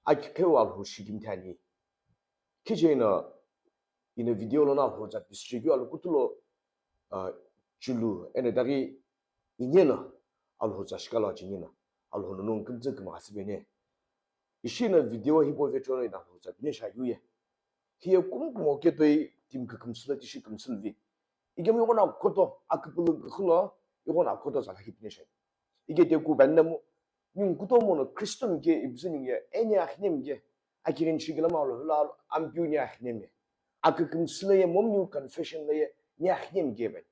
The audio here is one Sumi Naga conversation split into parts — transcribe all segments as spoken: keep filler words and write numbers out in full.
Aki qheu Alhou shikimthi ani. Khichena ina video lono Alhou tsa pishichekeu alo kutulo, ah, chulu ena daghi inena Alhou tsa shikalo achinena Alhou nono kümtsü kümghasüpene. Ishi na video hipau vechono ina Alhou tsa pine shakeu ye. Hiye kumkumo ketoi timi kükümsü lo tishi kümsü luvi. Ikemu ighono akhoto aküpülü kükülo ighono akhoto tsa lakhi pine shakeu. Ike teku bannamu, ningu kutomo no Kristo mike ipüzü ningu ye, eni akhine mike, akirin shigila ma lo la ampiu ni akhine me. Akükümsü lo ye, mom new confession lo ye, ni akhine mike ben.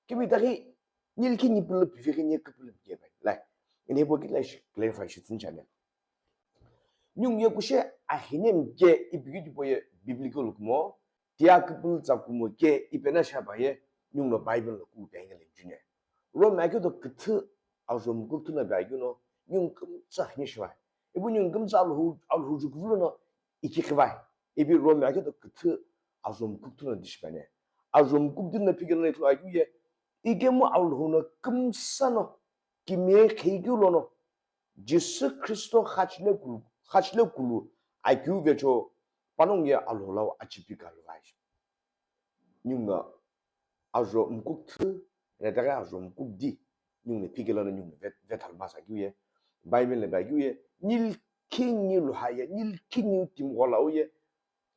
Kibi taghi, nilki ni pulu piviri ni kupulu mike ben. Lai, eni bo ki lai shi, clarify shi tsin chane. Ningu ye kushe akhine mike ipiki tipo ye biblical kumo, Tia küpülü tsa kumo ke ipena shabaye, ningu no Bible lo ku pengele june. Rome akeu do küthü azom kukthü na bagyu no, ningu kümtsa khini shibai. Ibu ningu kümtsa Alhou, Alhou jukuvulu no iki khibai. Ibi Rome akeu do küthü azom kukthü na dishibane. Azom kukthü na pikelo na iklo agyu ye, ikemu Alhou no kümsa no, kimiye khegyu lo no, Jisü Kristo khachile kulu, khachile kulu akeu vecho panongu ye Alhou lau achipi kaluvai. Ningu ajo mkukthü, redaghe ajo mkukdi, ningu ne pikelo no ningu vet, vet halmasa keu ye, Bible ne ba keu ye, nilki nilu haye, nilki niu timghola uye,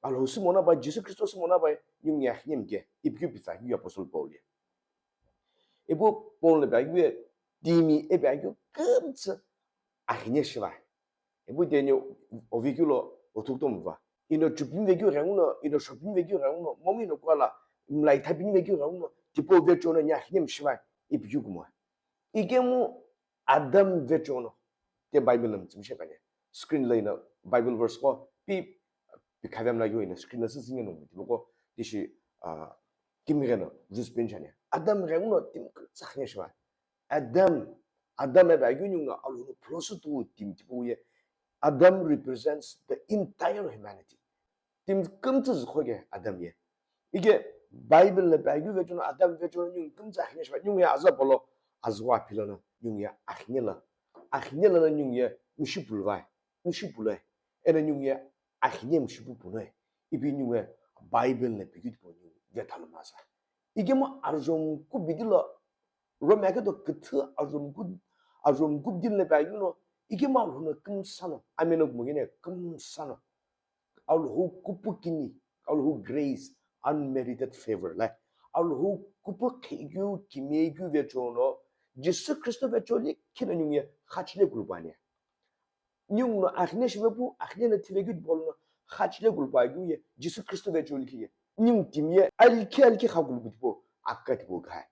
Alhou sü mona bai, Jisü Kristo sü mona bai, ningu ye akhine mike, ipikeu pitsa keu ye Apostle Paul ye. Ipu Paul na bagyu ye timi e bagyu kümtsü akhine shibai. Ipu teni ovikyu lo othukto muva. Ino chupimi vekyu ghenguno, ino shopimi vekyu ghenguno, momi ino kuala, mlai thapini vekyu ghenguno, tipo vechono ni akhine mshibai, ipikeu kumo. Ikemu Adam vechono. Te Bible lo mtsümshe pene. Screen lo ina Bible verse ko pi, pi khavem la yo ina screen lo sisi ngeno mti ko tishi, ah, kimi geno jus pen chane. Adam ghenguno timi kümtsa khine shibai. Adam, Adam e bagyu ningu Alhou no prosu tu timi tipo ye. Adam represents the entire humanity. Timi kümtsü zükho ke Adam ye. Ike Bible lo bagyu vechono Adam vechono ningu kümtsü akhine shibai, ningu ye aza polo, azwa pilo no, ningu ye akhine la. Akhine la no ningu ye mishi puluvai, mishi puloi. Ena ningu ye akhine mishi pu punoi. Ipi ningu ye Bible lo bagyu tipo ningu ye thalumasa. Ikemu azom kubidi lo, Rome akeu do küthü azom ku, azom kubidi lo bagyu no, ikemu Alhou no kümsa no, ameno kumogene kümsa no. Alhou kupukini, Alhou grace, unmerited favor, like, Alhou kupu khegyu, kimegyu vechono, Jisü Kristo vecho likhi no ningu ye khachile kulu panie. Ningu no akhine shibe pu, akhine no thivekyu tipolo no khachile kulu pagyu ye, Jisü Kristo vecho likhi ye. Ningu timi ye, alikhi alikhi kha kulu pu tipo, akka tipo khai.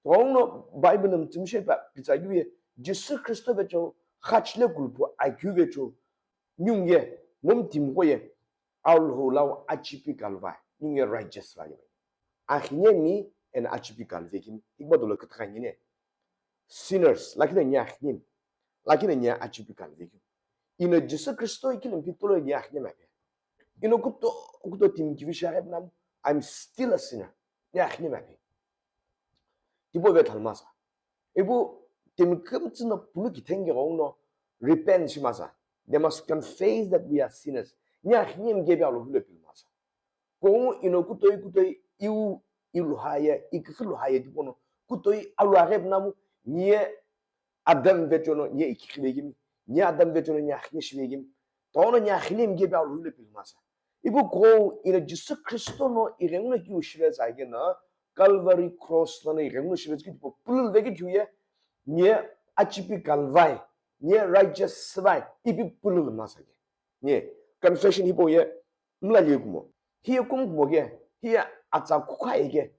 Tongu no Bible no mtsümshe pa, pitsa gyu ye, Jisü Kristo vecho khachile kulu pu agyu vecho, Ningu ye, mom timi ko ye, Alhou lau achipi kaluvai, ningu ye righteous vai. Akhine mi ena achipi kaluvekimi, hikma dolo kütha ngine. Sinners, lakina ni akhine mi, lakina ni achipi kaluvekimi. Ina Jisü Kristo ikili mpikolo ni akhine mi ape. Ina kuto, kuto timi kivi share nam, I'm still a sinner. Ni akhine mi ape. Tipo ve thalmasa. Ipu timi kümtsü no pulu kithenge ghenguno repent shimasa. They must confess that we are sinners. Ni akhine mike be Alhou lo pilmasa. Kongu ino kutoi kutoi iu ilu haye, ikikhi lu haye tipono. Kutoi alu aghe namu, ni ye Adam vechono, ni ye ikikhi vekimi. Ni ye Adam vechono, ni akhine shivekimi. Tono ni akhine mike be Alhou lo pilmasa. Ipu ko ina Jisü Kristo no ighenguno kiu shive tsa kena, Calvary Cross lono ighenguno shive tsa kitipo pulul vekithiu ye, ni ye achipi kaluvai, ni ye righteous vai, ipi pulul masa ke. Ni ye confession hipau ye, mla liye kumo. Hiye kum kumo ke, hiye atsa kukha ye ke.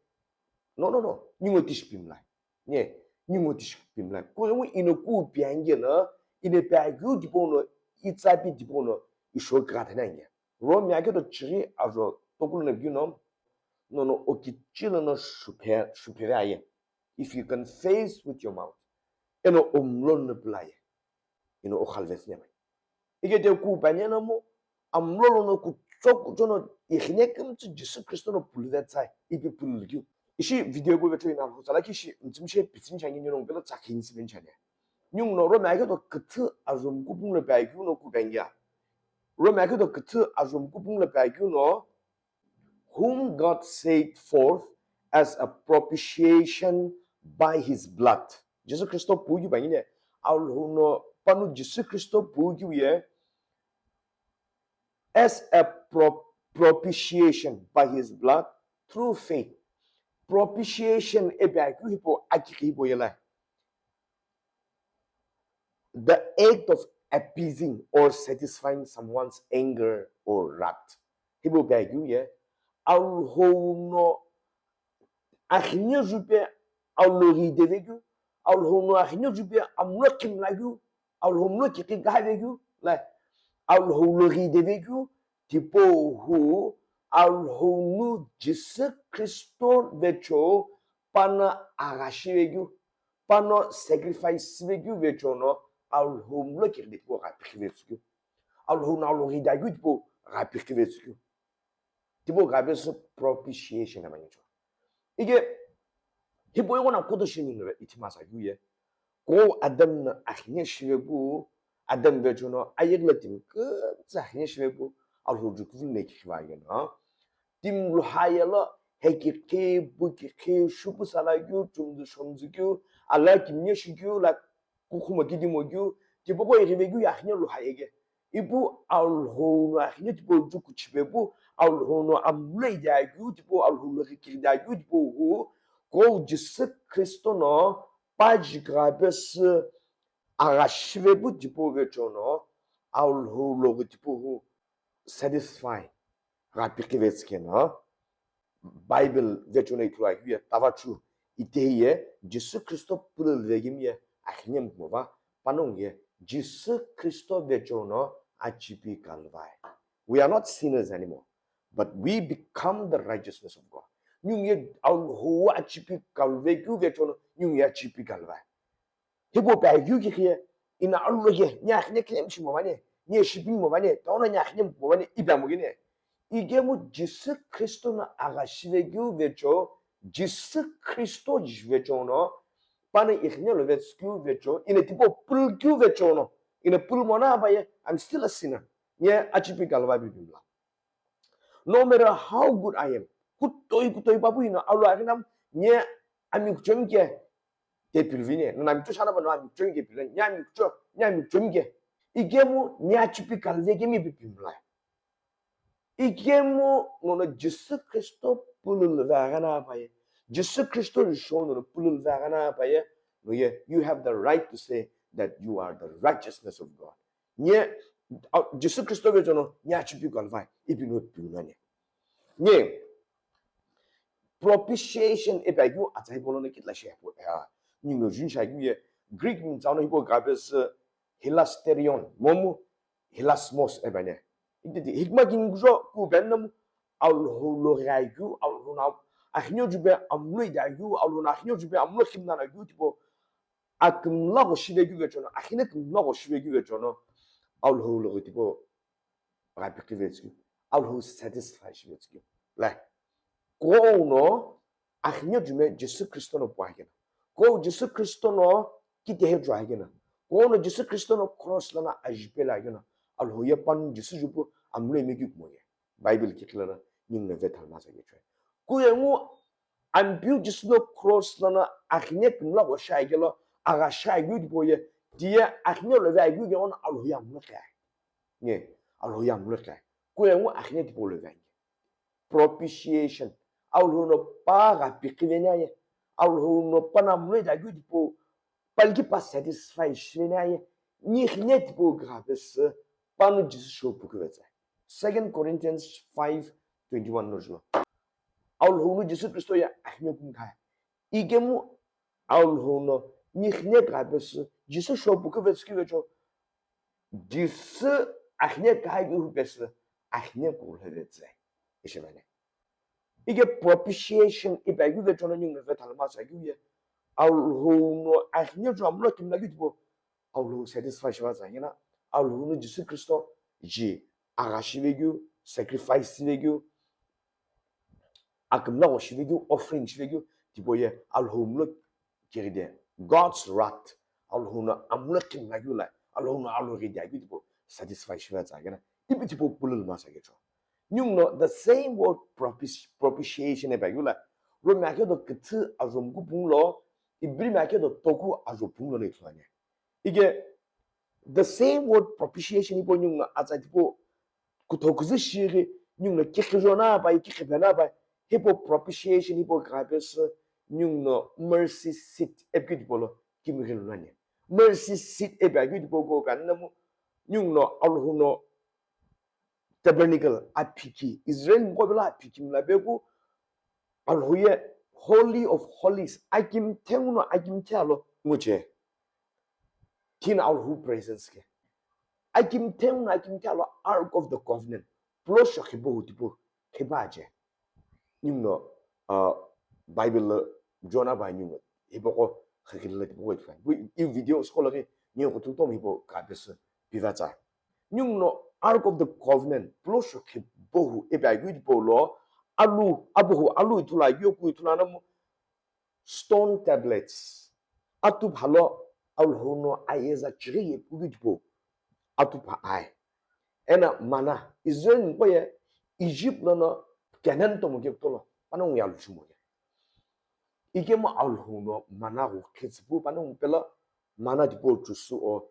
No, no, no, ningu tishi pimlai. Nye, ningu tishi pimlai. Kughengu ino ku piange na, ine piagyu dipono, itsapi dipono, isho kagata na nye. Rome akeu do chiri ajo tokulu na gyu no, no, no, okichilo no shuphe, shuphe aye. If you confess with your mouth, eno omlon no pulaye. Ino okhalvetsü nemai. Ike de ku panyana mo, amlo lono kucho kucho no ikhine kümtsü Jisü Kristo no puluvetsü ai, ipi pululukeu. Ishi video bo vecho ina Alhou tsala kishi mtsümshe pitsin changi nyo nong pelo tsakhin sibin chane. Nyung no Rome akeu do küthü azum kupung lo pagyu no ku pengya. Rome akeu do küthü ajumkupung lo pi akeu no, whom God set forth as a propitiation by his blood. Jisü Khristo pu keu pa ngine, Alhou no panu Jisü Khristo pu keu ye, as a pro- propitiation by his blood through faith. Propitiation ipi akeu hipau akighi hipau ye la. The act of appeasing or satisfying someone's anger or wrath. Hipau pi akeu ye, Alhou no axine jupe aloghi de vekeu, Alhou no axine jupe amlo kimla keu, Alhou mlo kikhi gha vekeu, la, Alhou loghi de vekeu, tipau hu, Alhou nu Jisü Khristo vecheo pano agha shi vekeu, pano sacrifice shi vekeu vecheo no, Alhou mlo kikhi de tipau gha pikhi vetsükeu. Alhou no aloghi de akeu tipau gha pikhi vetsükeu. Tipau gha pesü propitiation ama ngicho. Ike, hipau ighono kuto shini no ithi masa keu ye. Ko Adam no axine shive pu, Adam vecheo no ayeghi lo timi kütsü axine shive pu, Alhou jukuvulu ne kikhi va ye no. Timi luha ye lo, he kikhi, pu kikhi, shupu sala keu, chumdü shomdü keu, ala kimye shi keu, la kukhumo kidimo keu, tipau ko ighive keu ye axine luha ye ke. Ipu Alhou no axine tipau jukuchipe pu, Alhou no amlo ide akeu tipau, Alhou loghi kikhi de akeu tipau hu, ko Jisü Khristo no paji gha pesü agha shive pu tipau vecheo no, Alhou loghi tipau hu satisfy gha pikhi vetsü keno, Bible vecheo no ithulu akeu ye, tava chu itehi ye, Jisü Khristo pulüluvekemi ye axine mkmo va, panongu ye, Jisü Khristo vecheo no achipi kaluvai. We are not sinners anymore, but we become the righteousness of God. Ningu ye Alhou achipi kaluvekeu vecheo no, ningu ye achipi kaluvai. Hipau pi akeu kikhi ye, ina alu lo ye, ni axine kile mshi mo vane, ni shipi mo vane, tauna ni axine mo vane, ipi amo kene. Ikemu Jisü Khristo no agha shivekeu vecheo, Jisü Khristo vecheo no, pano ighine lo vetsükeu vecheo, ina tipau pulukeu vecheo no, ina pulumo na pa ye, I'm still a sinner. Ni achipi kaluvai pi pimla. No matter how good I am, kutoi kutoi papu ino alu aghi na, ni ami kuchomi ke, te piluvine, no nami kucho shana pa no ami kuchomi ke piluvine, ni ami kucho, ni ami kuchomi ke. Ikemu ni achipi kaluvekemi pi pimlai. Ikemu nono Jisü Khristo pululuve aghana pa ye. Jisü Khristo risho nono pululuve aghana pa ye. No ye, you have the right to say that you are the righteousness of God. Ni, a, Jisü Khristo vecheo no ni achipi kaluvai, ipi no pi nani. Ni, propitiation ipi akeu atsa hipau lono kitila shi hipau, a, ningu no juni shi akeu ye, Greek mtsau no hipau gha pesü hilasterion, momu hilasmos ipi ani. Ititi, hikma kini kujo ku ben namu, Alhou loghi akeu, Alhou no axine jupe amlo ide akeu, Alhou no axine jupe amlo kimna akeu tipau, akümla gho shivekeu vecheo no, axine kümla gho shivekeu vecheo no, Alhou loghi tipau gha pikhi vetsükeu, Alhou satisfy shivetsükeu. Lai, ko no axine jume Jisü Khristo no pu akena. Ko Jisü Khristo no kitehe ju akena. Ko no Jisü Khristo no cross lono ajipe lo akena. Alhou ye panu Jisü jupu amlo imekeu kumo ye. Bible kikhi lono ningu no vetha masa kechoi. Ku ye ngu Ampeu Jisü no cross lono axine kümla gho shi akelo, agha shi akeu tipau ye, tiye axine love akeu ke ono Alhou ye amlo khe. Ni, Alhou ye amlo khe. Ku ye ngu axine tipau love ani. Propitiation. Alhou no pa gha pikhi veni aye. Alhou no pano amlo ide akeu tipau, paliki pa satisfy shiveni aye. Ni ighine tipau gha pesü, pano Jisü sho pu kuvetsü. Second Corinthians five twenty-one no julo. Alhou no Jisü Khristo ye axine kümkhai. Ikemu Alhou no ni ighine gha pesü, Jisü sho pu kuvetsü kuvecheo, Jisü axine gha keu hu pesü, axine kulhevetsü. Ishi mane. Ike propitiation ipi akeu vecheo no ningu no vetha masa keu ye. Alhou no axine ju amlo kimla keu tipau, Alhou satisfy shiva tsa hina, Alhou no Jisü Khristo ji agha shivekeu, sacrifice shivekeu, akümla gho shivekeu, offering shivekeu, tipau ye Alhou mlo kiride, God's wrath, Alhou no amlo kimla keu la, Alhou no aloghi de akeu tipau satisfy shiva tsa hina, Ipi tipau pululu masa kecho. Ninguno the same word propis-, propitiation ipi akeu lo, Romi akeu do küthü ajo mkupung lo, Ibri akeu do toku ajo pung lo no ithulu ani. Ike the same word propitiation hipau ninguno atsa tipau kutho kuzü shighi ninguno kikhi jona pai, kikhi phena pai, hipau propitiation hipau kha pesü ninguno mercy seat ipi tipau lo kimighi lo ani. Mercy seat ipi akeu tipau ko kani namu ninguno Alhou no tabernacle aphiki, Israel mqo pelo aphiki mla peku Alhou ye Holy of Holies, akimthe nguno akimthe alo nguche. Tina Alhou presence ke. Akimthe nguno akimthe alo Ark of the Covenant. Pulo shokhi bohu tipau khipa ache. Ninguno, uh, Bible lo Jonah bai ninguno hipaqo khakilala tipaqo ithulu. Bu i video scholar ke ninguno kutu tom hipaqo kha pesü pivatsa. Ninguno Ark of the Covenant, pulo shokhi bohu ipi akeu tipau lo, alu, abohu alu ithulu akeu ku ithulu anamu stone tablets. Atupha lo Alhou no ayeza chighi ye pu tipau atupha ai. Ena manna, Israel mqo ye Egypt lono Canaan tomo kekutolo, panongu ye alu chumo ye. Ikemu Alhou no manna gho khetsü pu panongu pelo manna tipau chusu o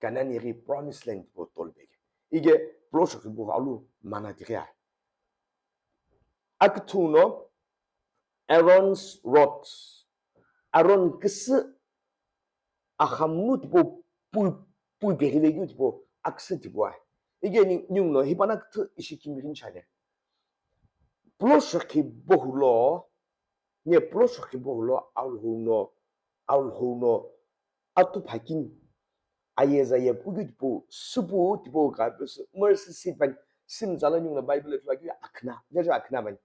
Canaan yeghi promised land tipau tolupeke. Ike pulo shokhi bohu alu manna tighi ai. Aküthü no Aaron's rod. Aaron küsü axamunu tipau pu, pu peghi vekeu tipau aküsü tipau ai. Ike ni, ninguno hipana küthü ishi kimighi chani. Pulo shokhi bohu lo, ne pulo shokhi bohu lo Alhou no, Alhou no atupha kini ayeza ye pu keu tipau, süpu tipau kha pesü mercy seat bani. Simza lo ninguno Bible ithulu akeu akhina, vejo akhina bani.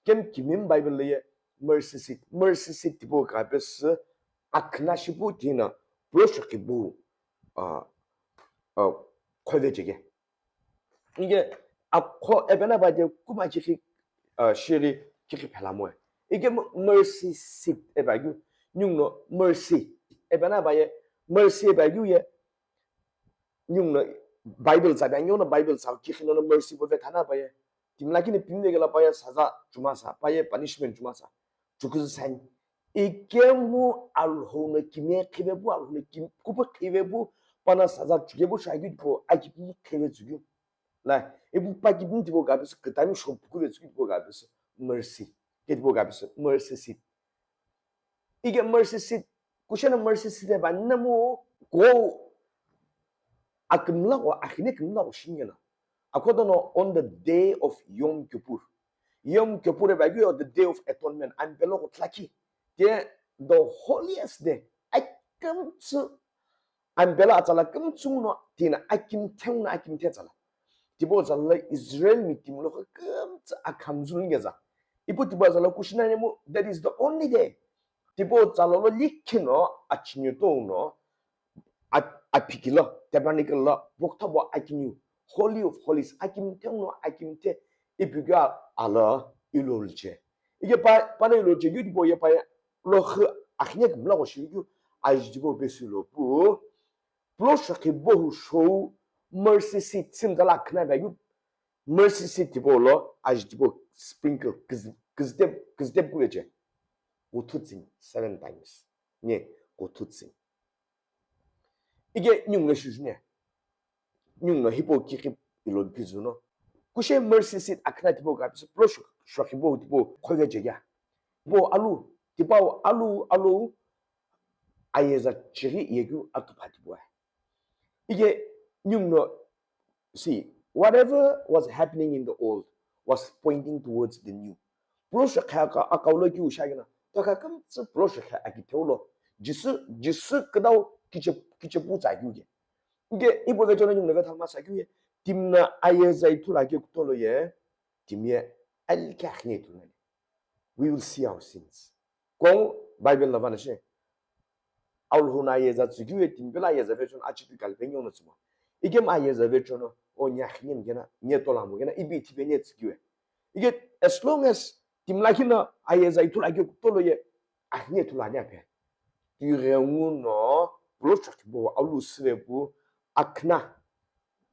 Kemu kimimu Bible lo ye mercy seat, mercy seat tipau kha pesü akhina shipu tina pulo shokhi bohu, uh, uh, khove cheke. Ike akho epena bade kuma kikhi, uh, shiri kikhi phela moe. Ike mo-, mercy seat ipi akeu, ninguno mercy. Epena baye mercy ipi akeu ye, ninguno Bible tsa, ninguno Bible tsa, kikhi no mercy bo vethana baye. Timla kini pimde kela paye saza chumasa, paye punishment chumasa. Chukuzü sani. Ikemu Alhou no kime khivepu, Alhou no kim-, kupu khivepu, pana saza chukepu shakeu tipau, akipu khivetsükeu. La, ipu pa kipu tipau kha pesü, kütami shopu kuvetsükeu tipau kha pesü, mercy. Ke tipau kha pesü, mercy seat. Ike mercy seat, kushena mercy seat ipi ani namu ko akümla ko, akhine kümla ko shingena. Akhoto no on the day of Yom Kippur. Yom Kippur ipi akeu the day of atonement. Ampelo ko tlaki. Ke the holiest day. Akümtsü Ampelo atsala kümtsü nguno tina akimthe nguno akimthe tsala. Tipau tsala lo Israel mi timi lo kümtsü akhamzulu ngeza. Ipu tipau tsala kushina nemu, that is the only day. Tipau tsala lo likhi no achinito no a-, aphiki lo, tabernacle lo, boktha bo akiniu, Holy of Holies, akimthe nguno akimthe iphikeu alo ilo luche. Ike pa, pana ilo luche keu tipau ye pa ye lo khu akhine kümla ko shiu keu aji tipau pesü lo pu. Pulo shokhi bohu shou mercy seat simta la khina vekeu mercy seat tipau lo aji tipau sprinkle küz-, küzüte, küzüte kuveche. Kuthu tsini seven times. Ne, kuthu tsini. Ike ninguno shujune. Ninguno hipau kikhi ilo phizu no. Kushe mercy seat akhina tipau kha pesü pulo shokhi bohu tipau khove chekea. Bo alu, tipau alu, alu ayeza chighi yekeu atupha tipau ai. Ike ninguno, see, whatever was happening in the old was pointing towards the new. Pulo shokhi aka, akau lo keu shakena, toka kümtsü pulo shokhi akitheu lo, Jisü, Jisü küdau kiche, kichepu tsa keu ke. Ike ipu vechono ninguno vetha masa keu ye, timi no ayeza ithulu akeu kutolo ye, timi ye alikhi akhine ithulu nani. We will see our sins. Kong Bible lo vana she. Alhou no ayeza tsükeu ye timi pelo ayeza vechono achipi kalipe nyo no tsümo. Ikemu ayeza vechono, o nya khine mkena, nye tola mkena, ipi ithipe nye tsükeu ye. Ike as long as timi lakhi no ayeza ithulu akeu kutolo ye, akhine ithulu ani ape. Tighengu no, pulo shokhi bohu alu süve pu, akhina,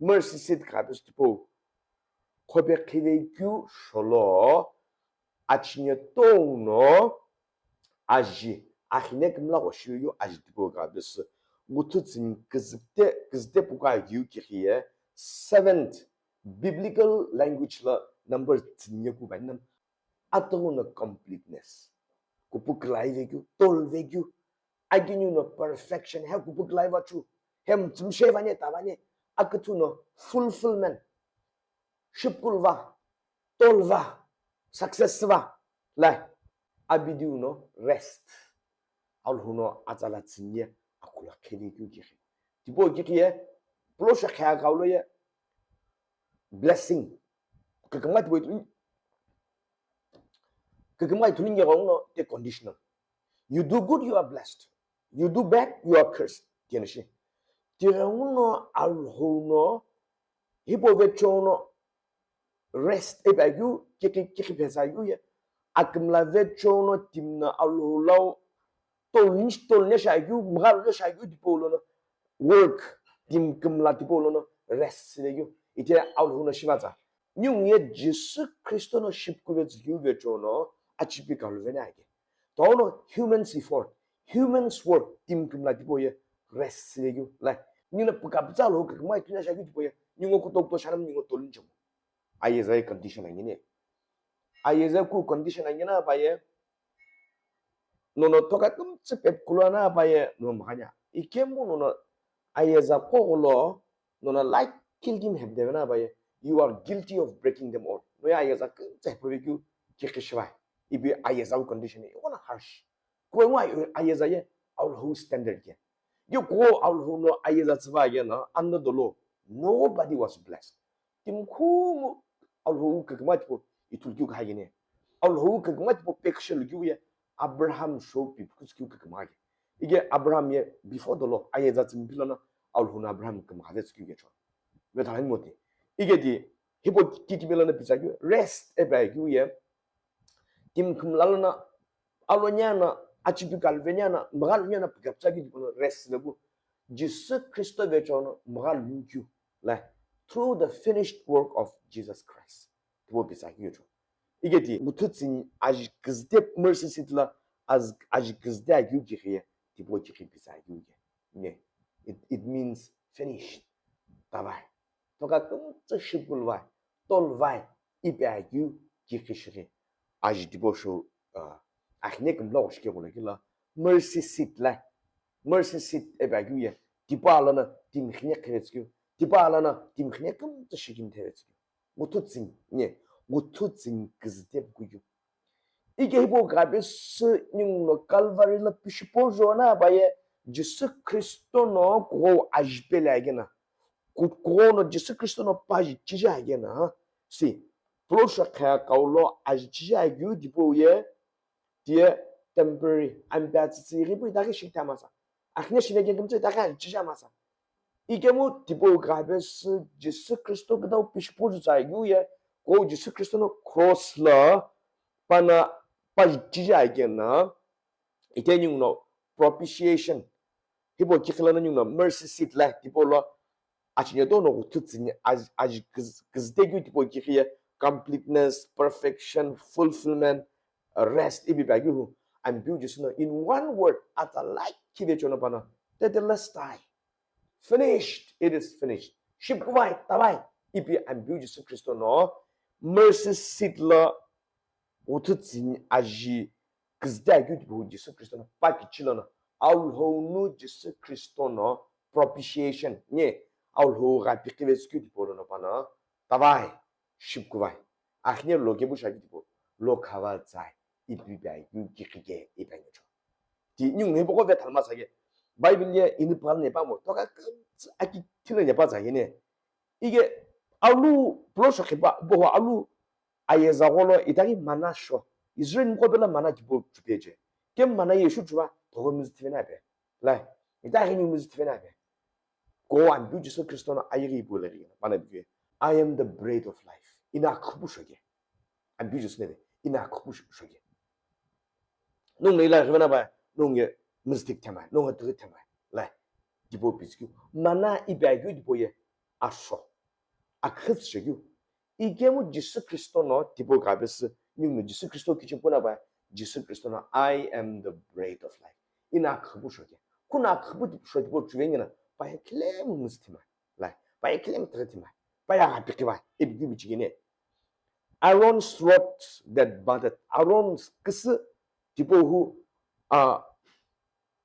mercy seat kha pesü tipau, khope qhivekeu sholo, achine tou no aji, axine kümla ghoshiu aji tipau ghabesü, guthu tsini kizüte, kizüte puka agiu kighiye, seventh biblical language la number tsini ye ku bai nam, atughu no completeness. Kupu kila ivekeu, tolu vekeu, aginiu no perfection, he kupu kila ivachu, he mtsumshe vane tavane, akuthu no fulfillment, shipkulu va, tolu va, success va, lai, abidiu no rest. Alhou no atsala tsini ye akula kheli keu kighi. Tipau kighi ye, pulo shakhe akaulo ye, blessing. Kikimgha tipau itulin-, kikimgha itulin ye gong no te conditional. You do good, you are blessed. You do bad, you are cursed. Tiene shi. Tighengu no Alhou no, hipau vecho no, rest ipi akeu, kiki, kiki phesa akeu ye. Akimla vecho no timi no Alhou lau, tolu ni, tolu ni shi akeu, mghalu ni shi akeu tipau lono, work, timi kimla tipau lono, rest si akeu. Ite Alhou no shivatsa. Ningu ye Jisü Khristo no shipku vetsükeu vecho no, achipi kalu veni ake. Tau no humans effort, humans work, timi kimla tipau ye, rest si akeu. Lai, ningu no puka pütsa Alhou kikimgha itulin shi akeu tipau ye, ningu kuto kuto shanam ningu tolu ni chemu. Ayeza ye condition angini. Ayeza ku condition angina paye. Nono toka kümtsü pep kulana paye no mhanya. Ikemu nono ayeza kogolo nono like kilgim hepdevena paye. You are guilty of breaking them all. No ya ayeza kümtsü hepvekeu kikishivai. Ipi ayeza ku condition ye, ikona harsh. Kuwe ngwa ayeza ye Alhou standard ke. Ye ko Alhou no ayeza tsüva ye na under the law, nobody was blessed. Timi khumu Alhou kikimgha tipau ithulu keu kha gene. Alhou kikimgha tipau pekishelu keu ye Abraham show pi phukusu keu kikimgha ke. Ige Abraham ye before the law, ayeza tsimi phi lono Alhou no Abraham kimgha vetsükeu kecho. Vethalani mote. Ige di, hipau kikimgha lono pizakeu, rest ipi akeu ye, timi kimla lono, alo nyana, achipi kalu veni ana, mghalu nyana pika pütsa keu tipau no rest lebu. Jisü Khristo vecho no mghalu keu. Lai, through the finished work of Jesus Christ. Tipau pizakeu cho. Ige di, guthu tsini aji kizüte mercy seat la, az-, aji kizüte akeu kighi ye, tipau kighi pizakeu ke. Ne, it, it means finished. Tavai. Toka kümtsü shipkulu vai, tolu vai, ipi akeu kikishighi. Aji tipau sho, uh, axine kimla ghoshike kula kila, mercy seat la. Mercy seat ipi akeu ye, tipau lono timi xine qhivetsükeu, tipau lono timi xine kümtsü shikimthe vetsükeu. Guthu tsini, ne, guthu tsini kizüte pukuyu. Ike hipau ghabesü ningu no Calvary la pishipo jona paye, Jisü Khristo no kughou aji pele akena. Ku-, kughou no Jisü Khristo no paji chiji akena. Si, pulo shakhe akaulo aji chiji akeu tipau ye, tiye temporary, ampe atsütsü ighi pu itaghi shikithe amasa. Axine shivekeu kümtsü itaghi aji chiji amasa. Ikemu tipau ghabesü Jisü Khristo kütau pishipo jutsa akeu ye, ko Jisü Khristo no cross la pana paji chiji akena, ite ningu no propitiation. Hipau kikhi lono ningu no mercy seat la tipau lo achine tou no guthu tsini aji, aji kiz-, kizüte keu tipau kikhi ye completeness, perfection, fulfillment, rest ipi pi akeu hu. Ampeu Jisü no in one word, atsa lakhi vecho no pana, tetelestai. Finished, it is finished. Shipkuvai, tavai, ipi Ampeu Jisü Khristo no mercy seat lo uthu tsini aji kizüte akeu tipau Jisü Khristo no pakichi lono, Alhou nu Jisü Khristo no propitiation, nye Alhou gha pikivetsükeu tipau lono pano, tavai, shipkuvai. Akhine lo kepu shakeu tipau, lo khava tsai, ipi pi akeu kikhike ipi angecho. Ti ningu hipaqo vethalma tsake. Bible ye ini pal ne pamo, toka kümtsü aki thina ne pa tsake ne. Ike alu pulo shokhipa, boho alu ayeza gholo itaghi mana sho. Israel mqo pelo mana kipu chupeche. Kemu mana ye shu chuva, togho mizu tivena pe. Lai, itaghi ni mizu tivena pe. Ko Ampeu Jisü Khristo no ayeghi ipu leghi, pana bikeu, "I am the bread of life." Ina khupu shoke. Ampeu Jisü neve, ina khupu shoke. Nongu ila ghivena ba, nongu ye mistake themai, nongu tughi themai. Lai, tipau pitsükeu. Mana ipi akeu tipau ye asho. Akhütsü shekeu. Ikemu Jisü Khristo no tipau kapesü, ningu no Jisü Khristo kichepuna pa, Jisü Khristo no, "I am the bread of life." Ina akhipu shoke. Kuna akhipu shoke po chuvengina, pa ya kilemu musti ma. Lai, pa ya kilemu tere tima. Pa ya apikiba, ebi gibi chigene. Aaron's rod that budded. Aaron küsü tipau hu, a,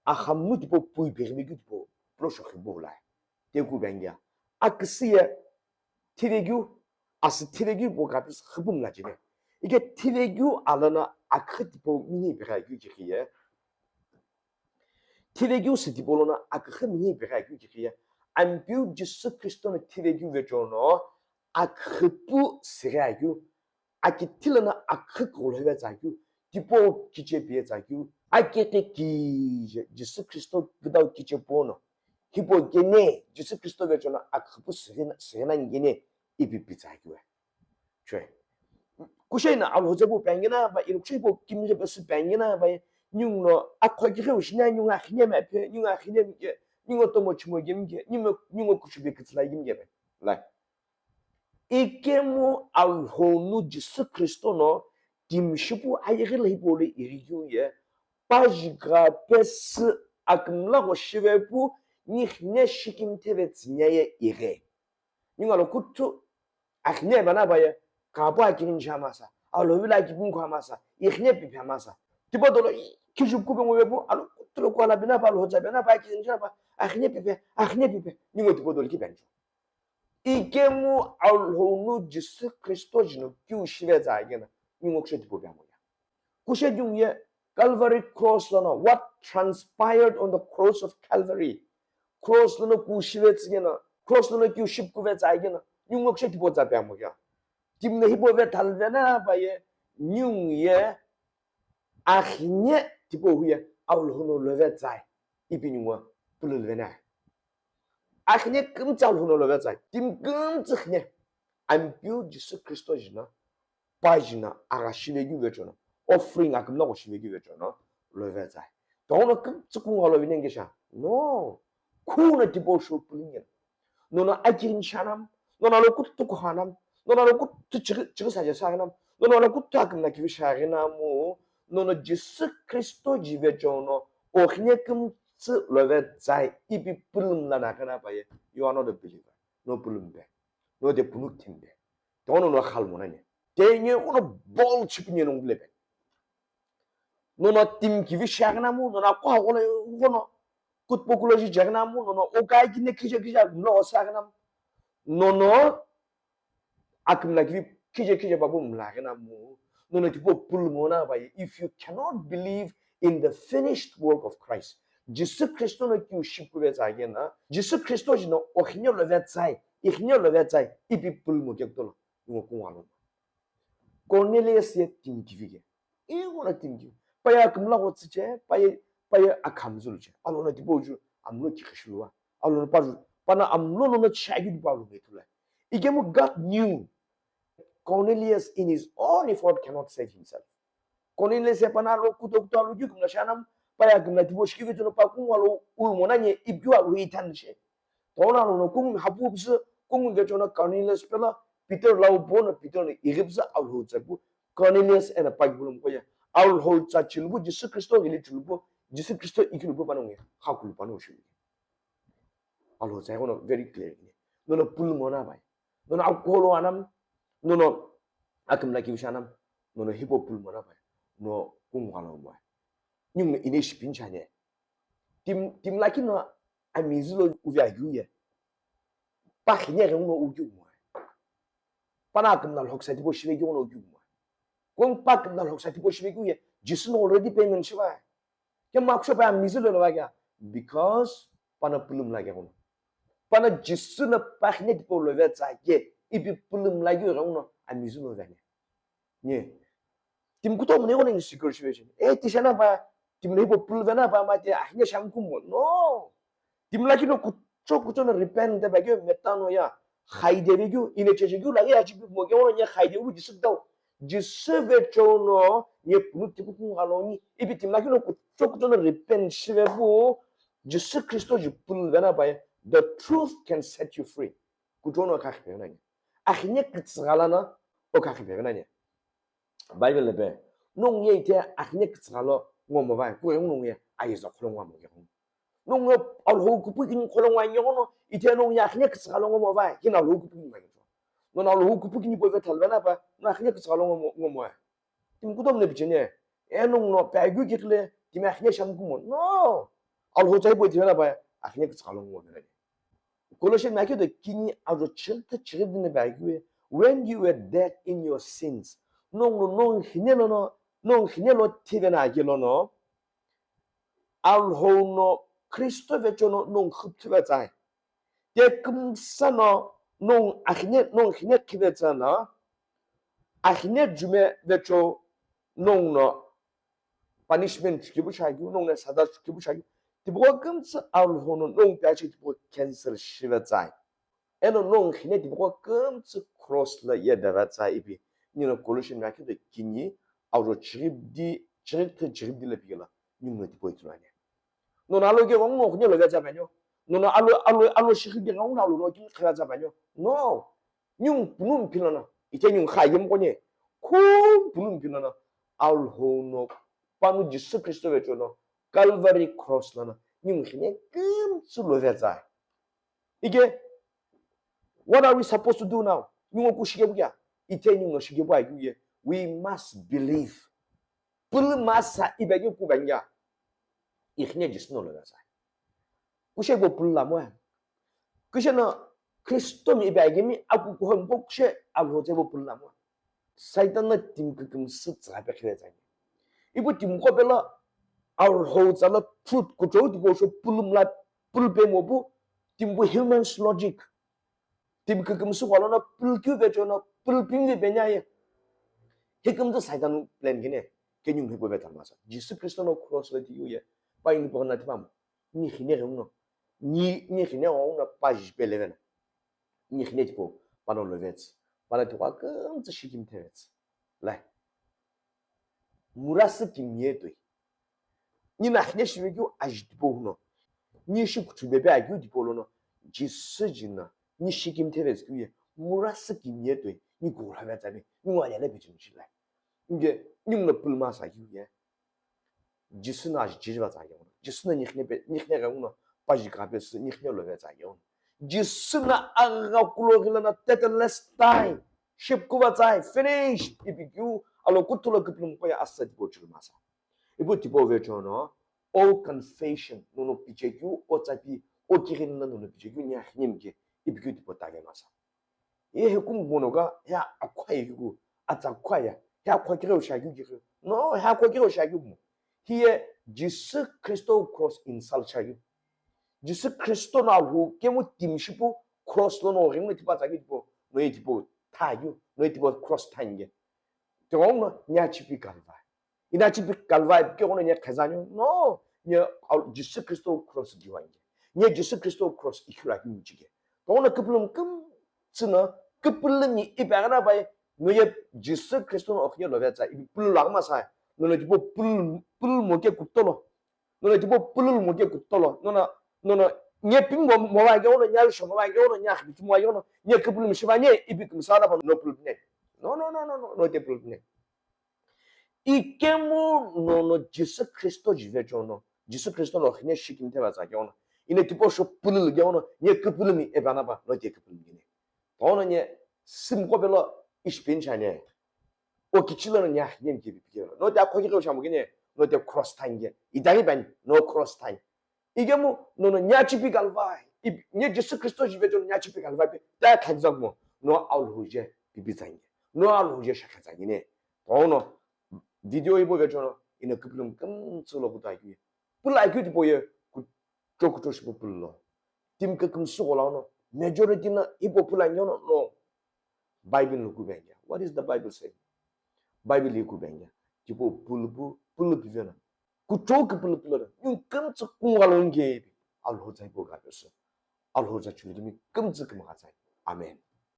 axamunu tipau pui peghibe keu tipau pulo shokhi bo lai. Teku bengya. Aküsü ye thivekeu, asü thivekeu bo kapis khipum la jine. Ike thivekeu alana akhi tipau mini pegha keu jikhiye. Thivekeu sü tipau lona akhi mini pegha keu jikhiye. Ampeu Jisü Khristo no thivekeu vechono akhipu sighe keu. Akithilana akhi kughulo hivetsakeu, tipau kiche piyetsakeu, akighi kije Jisü Khristo kidau kiche pono. Hipau kene, Jisü Khristo vechono akhipu sighina, sighina ngene ipi pitsakeu. Chue. Kushena Alhou tsepu pengena ba, ino kushe hipau kimije pesu pengena ba, ningu no akho kighe ushina, ningu akhine me pe, ningu akhine me ke, ningu tomo chimo gem ke, ningu, ningu kushu be kitsila gem ke ba. Lai. Ikemu Alhou nu Jisü Khristo no timi shipu ayeghi la hipau lo ighikeu ye, pajigha pesü akümla gho shivepu, nikhine shikimtheve tsünya ye ighe. Ningu alo kuthu akhine bana ba ye, kapu akirin cha masa, alo vila akipun kha masa, ikhine pipe masa. Tipau dolo i, kijupu kube nguvepu, alo kuthu lo kuala bina pa, alo hotsa bina pa, akirin cha pa, akhine pipe, akhine pipe, ningu tipau dolo ki benjo. Ikemu Alhou nu Jisü Khristo jino keu shive tsa agena, ningu kushe tipau bia moya. Kushe jung ye Calvary cross lono, what transpired on the cross of Calvary? Cross lono keu shive tsa agena, cross lono keu ship kuve tsa agena, ningu kushe tipau tsa bia moya. Timne hipau ve thalve na ba ye, ningu ye, akhine tipau hu ye, Alhou no love tsai, ipi ningu pululve na. Akhine kümtsü Alhou no love tsai, timi kümtsü khine, Ampeu Jisü Khristo jina, pa jina, agha shivekeu vechono, offering akümla gho shivekeu vechono, love tsai. Tono kümtsü kungu alo vine ngesha, no, kuna tipau shu pulingen. Nono akirin shanam, nono alo kuthu kuhanam, nono alo kuthu chighi, chighi saje sagenam, nono alo kuthu akümla kivi shaginamu, nono Jisü Khristo jive chono, okhine kümtsü love tsai, ipi pulum la na kana pa ye, you are not a believer. No pulum be. No de punuk thim be. Tono no khal monane. Te nye uno bol chipinye nong lebe. Nono timi kivi shaginamu, nono akwa hole ugono. Kutpo kulo ji jaginamu, nono okai kine kija kija gumlo osaginamu. Nono akümla kivi kija kija babu mlaginamu. Nono tipau pulumona ba ye, if you cannot believe in the finished work of Christ, Jisü Khristo no keu ship kuve tsa agena, Jisü Khristo jino okhine love tsai, ikhine love tsai, ipi pulumo kekutolo, ngo kungwa lo. Cornelius ye timi kivi ke. Ighono timi kivi. Pa ye akümla gho tsüche, pa ye, pa ye akhamzulu che. Alono tipau ju, amlo kikhishiluwa. Alono pa ju, pana amlo nono chagi di pa lo metula. Ikemu God knew Cornelius in his own effort cannot save himself. Cornelius ye pana lo kuto kuto alo ju kümla shanam, pa ye akümla tipau shikivi tono pa kungwa lo ulmona nye ipyu alo ithan she. Tona lono kung hapu püsü kung vechono Cornelius pela Peter lau bono Peter no ighipüsü Alhou tsapu Cornelius ena pa kibulum koya. Alhou tsa chulupu Jisü Khristo gili chulupu Jisü Khristo ikilupu pano ngi hakulu pano shulu. Alhou tsa kono very clear ni. Nono pulumona bai. Nono akolo anam. Nono akümla kivi shanam. Nono hipau pulumona bai. No kung walo bai. Ningu ine shipin chane. Tim, timi lakhi no amizü lo uvi akeu ye. Pa khine ghenguno ukeu mo. Pana kümla lhoksa tipau shive keu no ukeu mo. Kung pa kümla lhoksa tipau shive keu ye. Jisü no already payment shiva. Kemu akusho pa amizü lo lo va kya? Because pana pulum la kya kono. Pana Jisü no pa khine tipau love tsa ke. Ipi pulum la keu ghenguno amizü lo va ne. Nye. Timi kutomo ne ighono insecure situation. E, tishana pa, timi no hipau puluvena pa, ma te, ah, nye shamkumo. No. Timi lakhi no kucho kucho no repent de bagyo metano ya. Khaide begyo, ine cheche gyo lagi achi bi mo gyo nye khaide u Jisü dau. Jisü vechono, nye pulu tipu kungalo ni. Ipi timi lakhi no kucho kucho no repent shive bu, Jisü Khristo ji puluvena pa, the truth can set you free. Kutono kakhe na. akhine kütsügha lono okha khipe venani. Bible lepe, nongu ye ithe akhine kütsügha lo ngomo vai, kughengu nongu ye ayeza kholo ngomo keghengu. Nongu ye Alhou kupukini kholo ngwa ngegono, ithe nongu ye akhine kütsügha lo ngomo vai, kina Alhou kupukini vai. Nono Alhou kupukini po vetha luvena pa, no akhine kütsügha lo ngomo, ngomo vai. Timi kutomo ne picheni, e nongu no pe agyu kikle, timi akhine shamu kumo. No! Alhou tsai po ithe vena pa, akhine kütsügha lo ngomo venani. Colossians mekhe do kini ajo chirtha chirtha dine ba kiwe, when you were dead in your sins. Nongu no nongu hine lono, nongu hine lo thive na ake lono, Alhou no Kristo vecho no nongu khupthu ve tsai. Te kümsa no nongu akhine, nongu hine khive tsana, akhine jume vecho nongu no punishment kibu shagyu, nongu no saza kibu shagyu. Tipaqo kümtsü Alhou no nongu piachi tipaqo cancel shive tsai. Eno nongu hine tipaqo kümtsü cross la ye dava tsai ipi. Nino Colossians mekhe do kini ajo chirtha di, chirtha chirtha di la pigela. Nino tipaqo itulani. Nono alo ke gong no hine lo ve tsai banyo. Nono alo, alo, alo shirtha di gong alo no kini khave tsai banyo. No. Ningu punu mphi lono, ithe ningu kha yem kone, khu punu mphi lono, Alhou no, panu Jisü Kristo vecho no, Calvary cross lono, ningu hine kümtsü lo ve tsai. Ike, what are we supposed to do now? Ningu ku shike bu kya? Ithe ningu shike bu ayu ye, we must believe. Pulu masa ibe ningu ku banya. Ikhine Jisü no lo ve tsai. Kushe bo pulu lamo. Kushe no Kristo mi ibe agimi aku kuhon bo kushe Alhou tsai bo pulu lamo. Saitan na timi kükümsü tsügha pe khile tsai. Ibu timi ko pelo Alhou tsala truth kuchou tipau sho pulu mla pulu pe mo bu timi bu human's logic. Timi kükümsü gholono pulu keu vecho no pulu pimli pe nya ye. Hikümtsü Saitan plan kine, kenyu hipo ve thalmasa. Jisü Kristo no cross lo tiyu ye, pa ini pogna tipamo. Ni hine ghenguno. Ni, ni hine ghenguno pa ji pe levena. Ni hine tipo, pano lovets. Pano tipo kümtsü shikim thevets. Lai. Murasü kimiye toi. Ni na hine shive keu aji tipo huno. Ni shi kuchube pe akeu tipo lono. Jisü jina. Ni shikim thevets keu ye. Murasü kimiye toi. Ni kuhra ve tsabe. Ni wa lele pe chimchilai. Nge, ni mna pulma sa keu ye. Jisü na aji jiriva tsa keghono. Jisü na nikhne pe, nikhne ghenguno, paji kape sü nikhne love tsa keghono. Jisü na agha kulo ghila na tetelestai. Ship kuva tsai, finished. Ipi keu, alo kuthulo kupulum koya asa tipo chulu masa. Ipu tipo vechono, all confession, nono pichekeu, o tsapi, o kirin na nono pichekeu, nya khnim ke, ipi keu tipo tage masa. Ye he kum bono ga, he akhwa ye ku, atsa khwa ya, he akhwa kire sha kyu kire. No, he akhwa kire sha kyu mo. Hiye Jisü Kristo cross insult sha kyu. Jisü Kristo na hu kemu timi shipu cross lo no ring no tipa tsa kyu tipo, no ye tipo tha kyu, no ye tipo cross tha nge. Te wong no nya chipi kalva. Ina chipi kalva ipi ke kono nye khezanyo. No, nye Jisü Kristo cross diwangye. Nye Jisü Kristo cross ikhura ki muchige. Kono kupulum kum tsina, kupulum ni ipi agana bai, no ye Jisü Kristo no okye love tsa, ipi pulu lagma sa, no no tipo pulu, pulu moke kutolo. No no tipo pulu moke kutolo. No no, no no, nye pimbo mo wa ke ono, nya sho mo wa ke ono, nya khbi mo wa ke ono, nye kupulum shiva nye, ipi kumsara ba no pulu ne. No, no, no, no, no, no te pulu ne. Ikemu nono Jisü Kristo jive chono, Jisü Kristo no hine shikim theva tsa kyono, ine tipo sho pululu kyono, nye kupulumi ebanaba, no te kupulumi gine. Tono nye sim kopelo ishpin chane. O kichilo no nya hine mke bipike no. No te akhoki ko shamu gine, no te cross tange. Idari ban, no cross tange. Ikemu nono nya chipi kalvai. Ip-, nye Jisü Kristo jive chono nya chipi kalvai pe. Ta khanzak mo. No Alhou je pipi zange. No Alhou je shakha zange ne. Tono video ibo ve chono ina kupulum kum tsulo kuta ki. Pula ki tipo ye ku choku choshi po pulo. Tim ke kum su gola no. Majority na ibo pula nyono no. Bible lo kubengya. What is the Bible saying? Bible lo kubengya. Tipo pulupu, pulupu vena. Kuchou ke pulu pulu na. Yung kümtsü kungalo nge. Alhou zai po ga pese. Alhou zai chulumi kümtsü kümga zai. Amen.